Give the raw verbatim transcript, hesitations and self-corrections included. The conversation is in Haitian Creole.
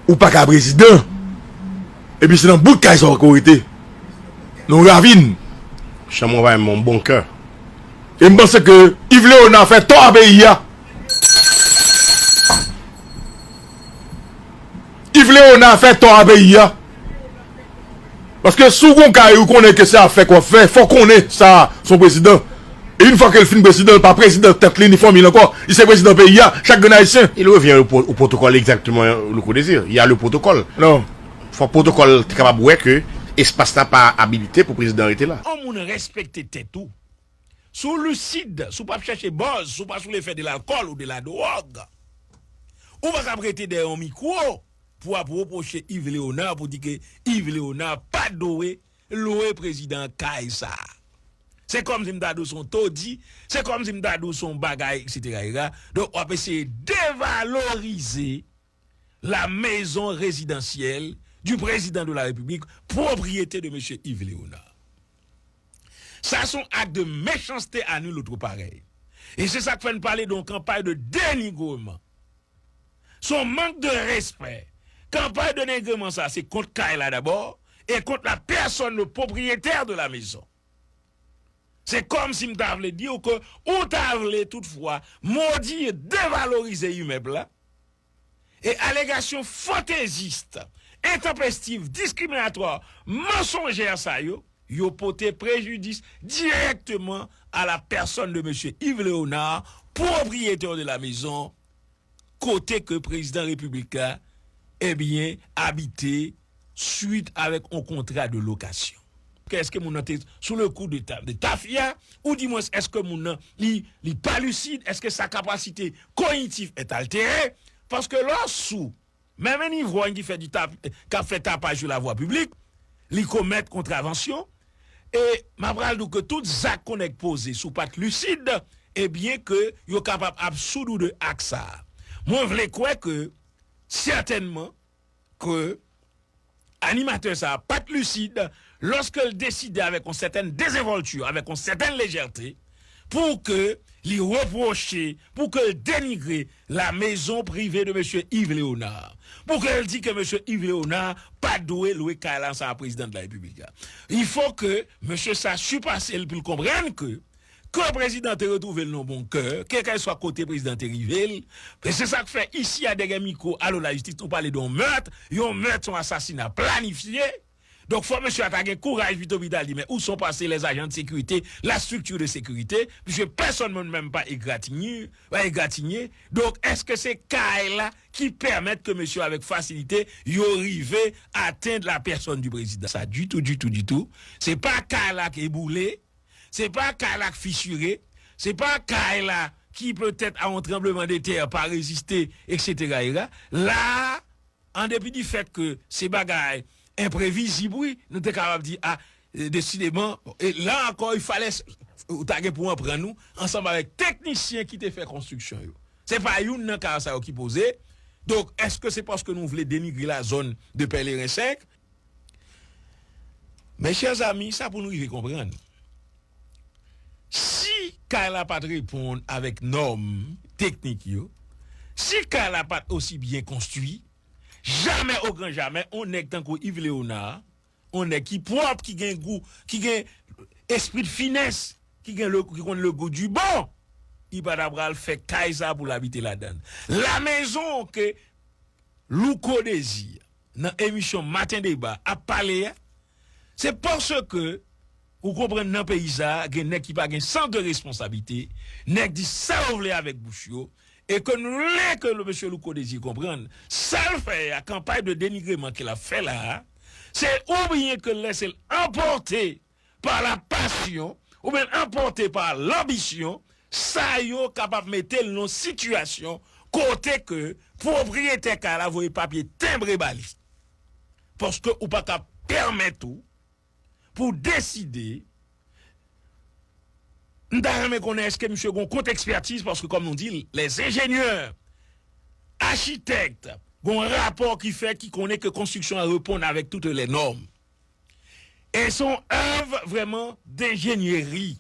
Ou pa ka prezidan. Epi se nan bout kay sa w ko rete. Nan ravin. Chanm ou pa menm yon bon kè. E m panse ke Yves Léonard fè tò a peyi a. Yves Léonard fè tò a peyi a. Paske si w gon kay ou konnen ke se afè k w ap fè, fò w konnen sa se yon prezidan. E yon fwa ke l fin prezidan, l pa prezidan tèt li ni fanmi l ankò. Li se prezidan peyi a, chak grenn ayisyen. Il revient au, au protocole exactement, Louko Désir. Il y a le protocole. Non. Fòk pwotokòl te kapab wè ke espas la pa abilite pou prezidan rete la. An moun respekte tèt ou. Si w lisid, si w p ap chèche buzz, si w pa vle fè de lalkòl ou de ladwòg, ou pa ka ap rete dèyè yon mikwo pou w ap repwoche Yves Léonard pou di ke Yves Léonard pa dwe lwe prezidan kay sa. Se kòmsi m ta di w se yon todi, se kòmsi m ta di w se yon bagay, et cetera, et cetera. Donk, w ap eseye devalorize la maison résidentielle du président de la République, propriété de mesye Yves Léonard. Sa se yon ak de mechanste à nul autre pareil. E se sa k fè n pale de yon kanpay de denigreman. Se yon mank de respè. Kanpay de denigreman sa, se kont kay la dabò, e kont la personne, le propriétaire de la maison. Se kòmsi m ta vle di w ke ou ta vle toutfwa modi, devalorize imèb la, e alegasyon fantezis, entanpestif, diskriminatwa, mansonjè sa yo, yo pote prejidis dirèkteman a la pèsòn de mesye Yves Léonard, propriétaire de la maison, kote ke prezidan repiblik la, ebyen, abite, suit avèk yon kontra de lokasyon. Ke èske moun nan te sou le kou de, ta, de tafya, ou dimwens èske moun nan li, li pa lisid, èske sa kapasite konyitif èt altere? Paske lè w sou, menm yon ivwany ki fè di tap, k ap fè tapaj sou lavwa piblik, li komèt kontravansyon, e m ap pral di w ke tout zak yon nèg poze si w pa t lisid, ebyen ke yo kapab absol ou de ak sa. Mwen vle kwè ke sètènman ke animatè sa a pa t lisid lòske l deside avèk yon sètèn dezenvòlti, avèk yon sètèn lejète, pou ke li repwoche, pou ke l denigre la maison privée de mesye Yves Léonard, pou ke l di ke mesye Yves Léonard pa dwe lwe kay la ansanm ak prezidan de la repiblik la. Il faut que mesye sa sipase l pou l konprann ke ke prezidan te retwouve l nan bon kè, kèlkeswa kote prezidan te rive l. E se sa k fè isi a dèyè mikwo Alo Lajistis nou pale de yon mèt, yon mèt se yon asasina planifye. Donk fò mesye a ta gen kouraj pito pou l ta di men où sont passés les agents de sécurité, la structure de sécurité, puisque personne ne même pas égratigné, pa egratinye. Donk èske se kay la ki pèmèt ke mesye avèk fasilite yo rive atenn la pèsòn di prezidan? Sa ditou, ditou, ditou. Se pa kay la ki boule, se pa kay la k fisire, se pa kay la ki petèt a yon tranblemanntè pa reziste, et cetera. La, an depi di fèt ke se bagay enprevizib, wi, nou te kapab di, a, desideman, e la ankò, il fallait, ou ta gen pou anprann nou, ansanm avèk teknisyen ki te fè konstriksyon yo. Se pa youn nan kay sa yo ki poze. Donk, èske se paske nou vle denigre la zone de Pèleren senk? Mes chers amis, sa pou nou rive konprann. Si kay la pa t reponn avèk nòm teknik yo, si kay la pa t osi byen konstwi, jamè o gran jamè, on nèg tankou Yves Léonard, on nèg ki pwòp, ki gen gou, ki gen espri de finès, ki gen le, ki konn le goût du bon, li pa ta pral fè kay sa pou l abite ladan l. La maison ke Louko Désir nan emisyon Maten Deba ap pale a, se paske ou konprann nan peyi sa a, gen nèg ki pa gen sans de responsabilité, nèg di sa yo vle avèk bouch yo, e ke nou vle ke le mesye Louko Désir konprann, sa l fè a, kanpay de denigreman ke l ap fè la a, se oubyen ke l lese l anpòte pa la pasyon, oubyen anpòte pa lanbisyon, sa yo kapab mete l nan sitiyasyon kote ke pwopriyetè kay la voye papye tenbre ba li. Paske ou pa ka pèmèt ou pou deside, m ta renmen konnen èske misye gon kont ekspètiz, paske kòm nou di l, les ingénieurs, architectes, gon rapò ki fè ki konnen ke konstriksyon an reponn avèk tout les normes. E se yon èv vrèman denjenyeri.